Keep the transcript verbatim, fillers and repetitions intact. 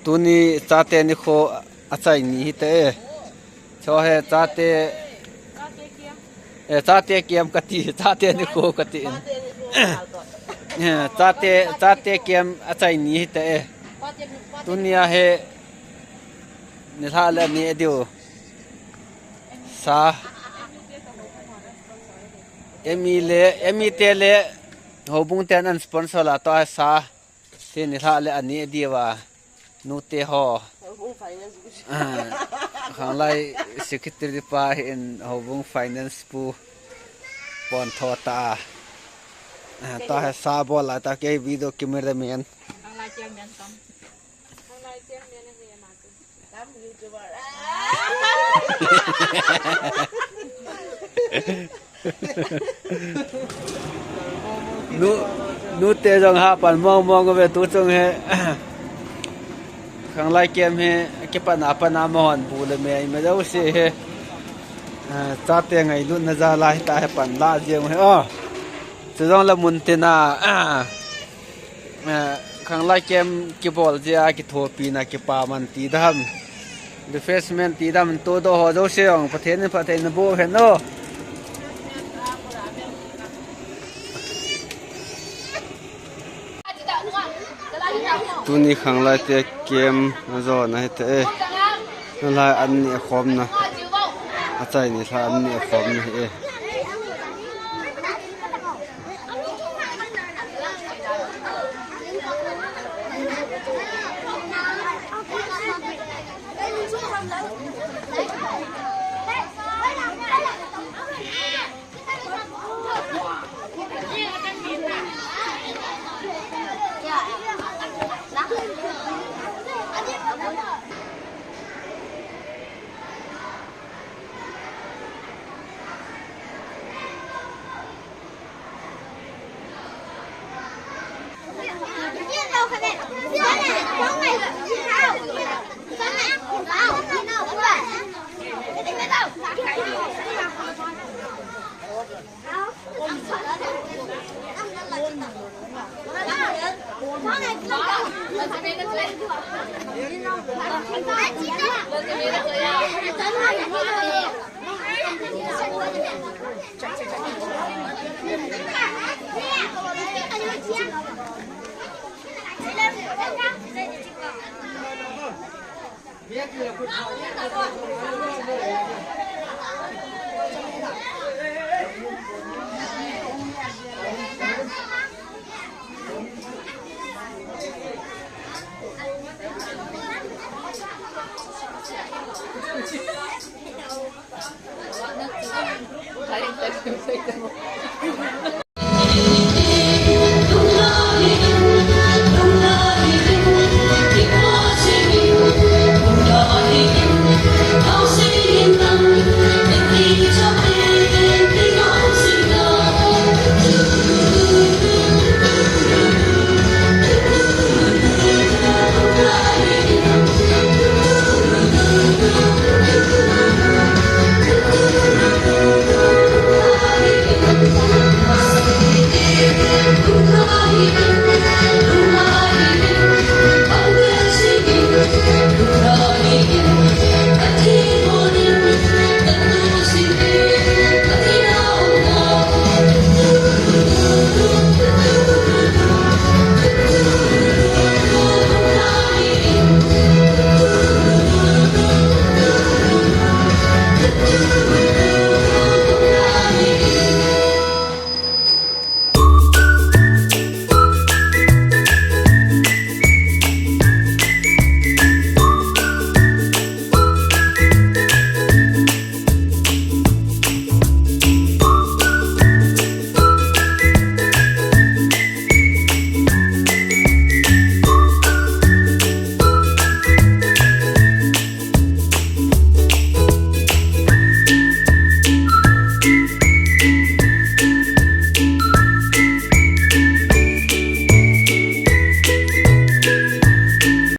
Tuni chate nikho achai ni hite e. Cho he chate, eh, chate kiam kati, chate nikho kati in. Eh, chate, chate kiam achai ni hite e. Tunia he nilhah le ani diu. Sa. Emi le, Emi te le, houbung ten an sponsor la to sa. Te nilhah le ani diu a. Nute ho. Houbung finance bu. Ah, khanglai secretary pa hin houbung finance pu pon tho ta. Ah, ta he sa bol la ta ke video camera man. Khanglai chairman tam. Khanglai chairman he ma tu. Tam YouTuber. Nu, nute jong ha pan mong mong ve tu chung he. Khanglai kem he, kipan a pan a ma hon bu le me, me dau se he. Ah, chate ngailutna jal a hita he pan la jeng he. Oh. Chu jong la mun tina, ah. Eh, khanglai kem kibol jia kithopina kipaman ti dam. Refreshment ti dam to do ho jouse jong Pathen in phatthei naboh hen o. Tuni khanglai te kem ajo na hite e. Nalai an ni khom na. Achai nilhah an ni khom na hi e.